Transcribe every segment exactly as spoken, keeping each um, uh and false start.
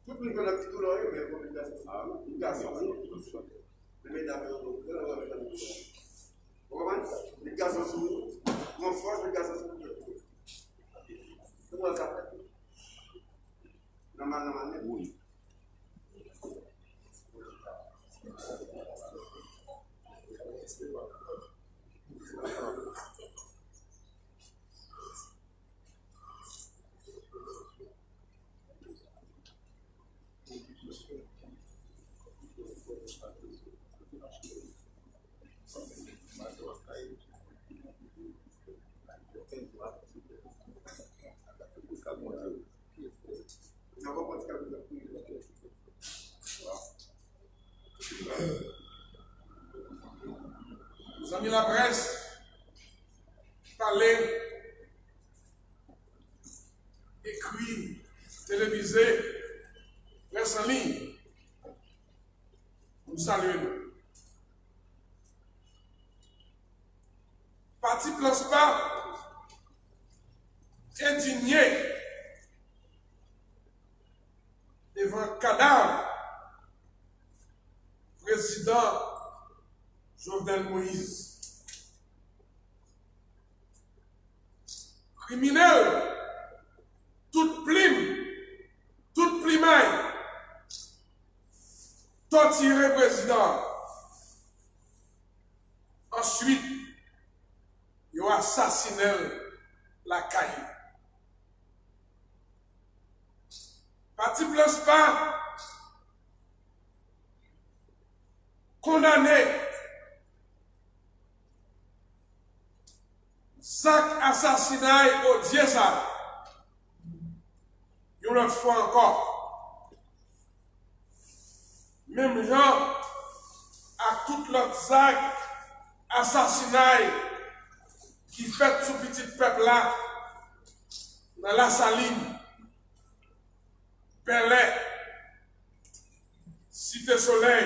Tout moun konn ap di tou lò yo, men konbinasyon sa a, non? Gason, non? Men medam yo, non? Ou konprann? Met gason sou ou, pran fòs, met gason sou ou. Se kòman sa fèt? Nòmal, nòmal, nèt. Wi. Zanmi laprès, pale, ekri, televize, près an liy, nou salye nou. Pati Planspa endinye devan kadav prezidan Jovenel Moïse. Kriminèl, tout plim, tout plimay, tòtire prezidan an. Answit, yo asasinen l lakay li. Pati Planspa kondane zak asasinay odye sa a yon lòt fwa ankò. Menm jan ak tout lòt zak asasinay ki fèt sou pitit pèp la nan Lasalin, Bèlè, Site Solèy,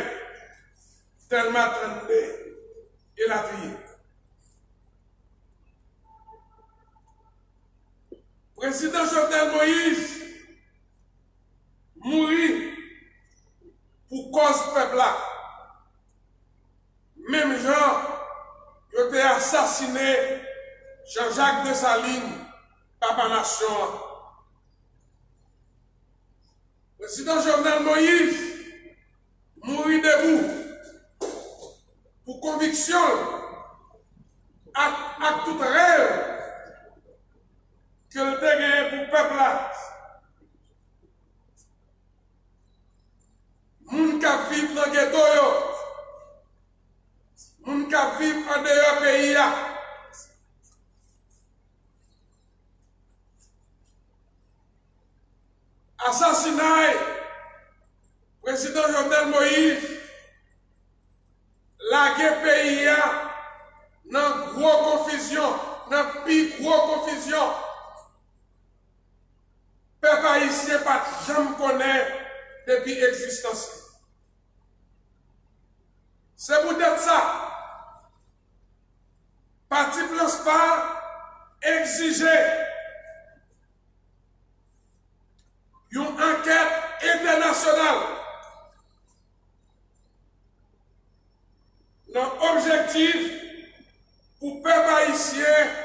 Dèlma trannde, elatriye. Prezidan Jovenel Moïse mouri pou kòz pèp la. Menm jan yo te asasinen Jean-Jacques Dessalines, papa nasyon an. Prezidan Jovenel Moïse mouri debou pou konviksyon l ak, ak tout rèv ke l te genyen pou pèp la. Moun k ap viv nan geto yo, moun k ap viv andeyò peyi a. Asasinay prezidan Jovenel Moïse lage peyi a nan gwo konfizyon, nan pi gwo konfizyon. pèp ayisyen pa t janm konnen depi egzistans li. Se poutèt sa, Pati Planspa egzije yon ankèt entènasyonal nan objektif pou pèp ayisyen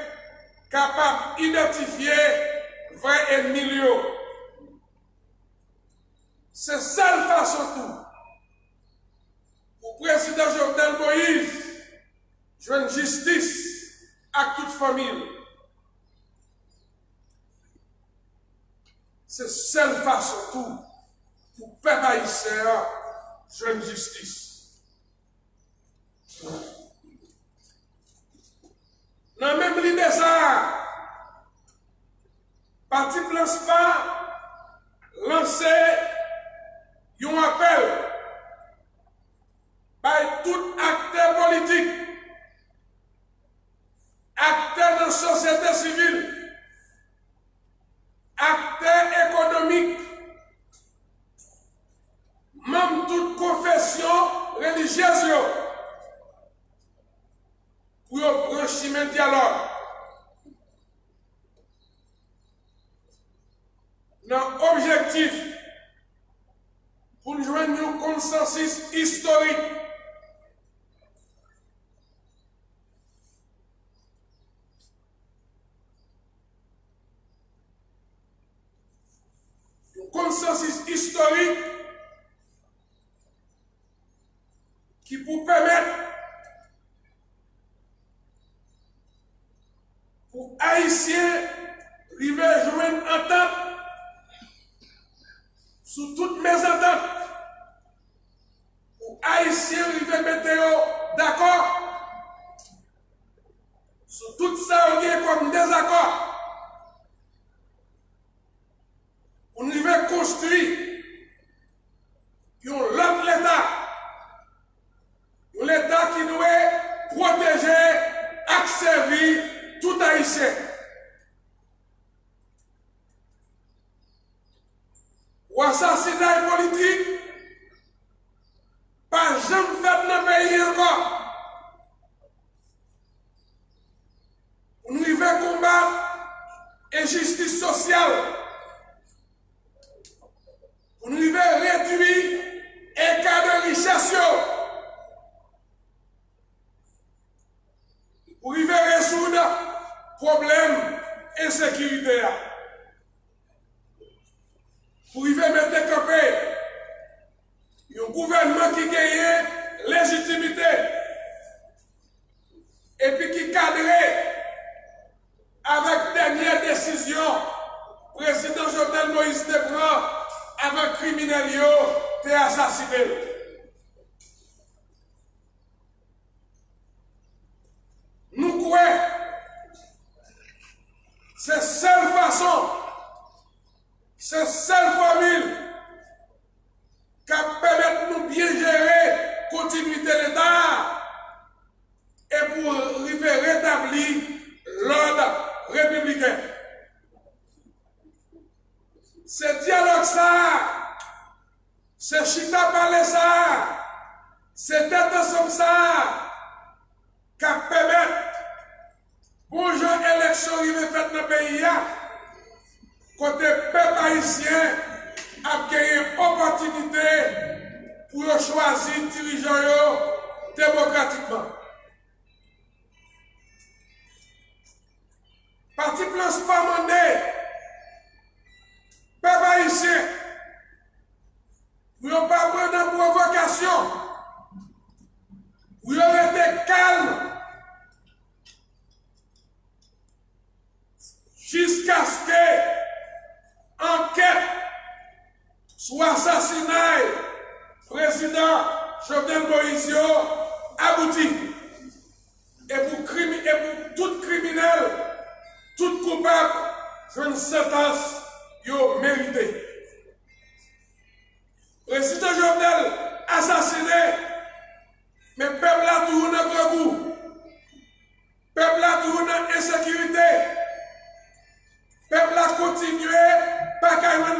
kapab idantifye vrè ènmi l yo. Se sèl fason tou pou prezidan Jovenel Moïse jwenn jistis ak tout fanmi l. Se sèl fason tou pou pèp ayisyen an jwenn jistis. Nan menm lide sa a, Pati Planspa lanse yon apèl bay tout aktè politik, aktè nan sosyete sivil, aktè ekonomik, manm tout konfesyon relijyez yo, pou yo pran chimen dyalòg, nan objektif pou n jwenn yon konsansis istorik. Yon konsansis istorik ki pou pèmèt pou Ayisyen rive jwenn antant sou tout mezantant, pou Ayisyen rive mete yo dakò sou tout sa yo gen kòm dezakò, pou n rive konstwi yon lòt Leta, yon Leta ki dwe pwoteje ak sèvi tout Ayisyen. Pou asasinay politik pa janm fèt nan peyi ankò. Pou n rive konbat enjistis sosyal, pou n rive redui eka de richès yo, pou rive rezoud pwoblèm ensekirite a, pou rive mete kanpe yon gouvènman ki genyen lejitimite epi ki kadre avèk dènye desizyon Prezidan Jovenel Moïse te pran avan kriminèl yo te asasine l. Nou kwè se sèl fason, se sèl fòmil k ap pèmèt nou byen jere kontinwite Leta a e pou rive retabli lòd repibliken. Se dyalòg sa a, se chita pale sa a, se tèt ansanm sa a k ap pèmèt bon jan eleksyon rive fèt nan peyi a, kote pèp ayisyen ap genyen opòtinite pou yo chwazi dirijan yo demokratikman. Pati Planspa mande pèp ayisyen pou yo pa pran nan pwovokasyon, pou yo rete kalm jiskaske ankèt sou asasinay Prezidan Jovenel Moïse yo abouti e pou krimi-, e pou tout kriminèl, tout koupab jwenn santans yo merite. Prezidan Jovenel asasine, men pèp la toujou nan grangou. Pèp la toujou nan ensekirite. Pèp la kontinye pa ka jwenn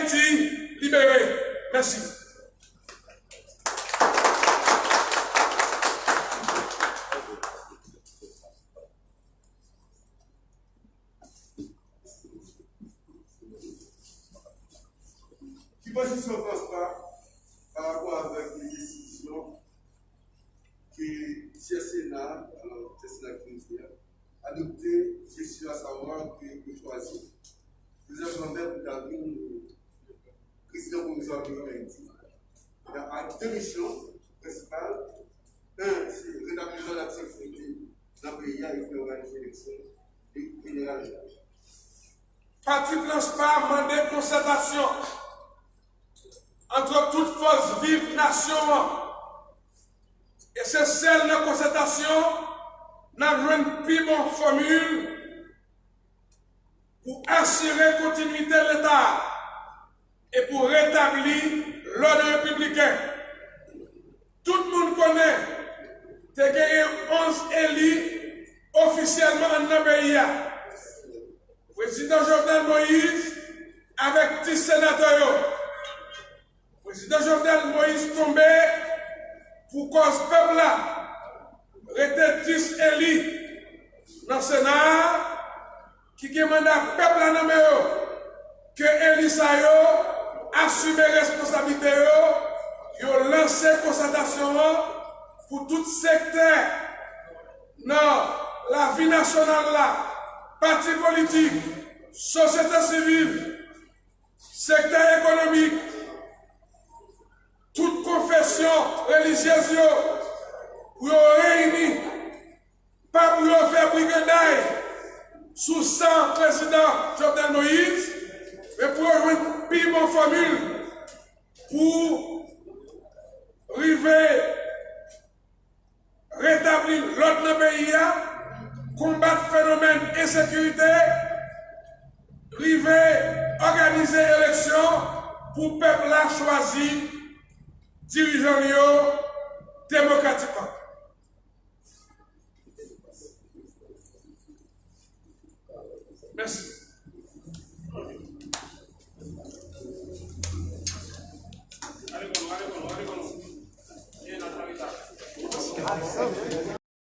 Ayiti libere. Mèsi. Ki pozisyon Frans pa pa rapò avèk desizyon ke Chè Sena, alò, Chè Sena ki vin di a, adopte desizyon a savwa ke yo chwazi Joseph Lambert pou ta vin prezidan pwovizwa peyi Dayiti. Nan ak de misyon prensipal, en, se retabli lòd ak sekirite nan peyi a epi òganize eleksyon jeneral. Pati Prans pa mande konsètasyon ant tout fòs viv nasyon an. E se sèl nan konsètasyon n ap jwenn pi bon fòmil pou asire kontinwite Leta a e pou retabli lòd repibliken. Tout moun konnen te genyen onz eli ofisyèlman anndan peyi a. Prezidan Jovenel Moïse avèk dis senatè yo. Prezidan Jovenel Moïse tonbe pou kòz pèp la. Rete dis eli nan Sena a ki gen manda pèp la nonmen yo, ke eli sa yo asime responsablite yo, yo lanse konsètasyon an pou tout sektè nan lavi nasyonal la, pati politik, sosyete sivil, sektè ekonomik, tout konfesyon relijyez yo, pou yo reyini, pa pou yo fè briganday sou san prezidan Jovenel Moïse, men pou yo jwenn pi bon fòmil pou rive retabli lòd nan peyi a, konbat fenomèn ensekirite, rive òganize eleksyon pou pèp la chwazi dirijan li yo demokratikman. Mèsi.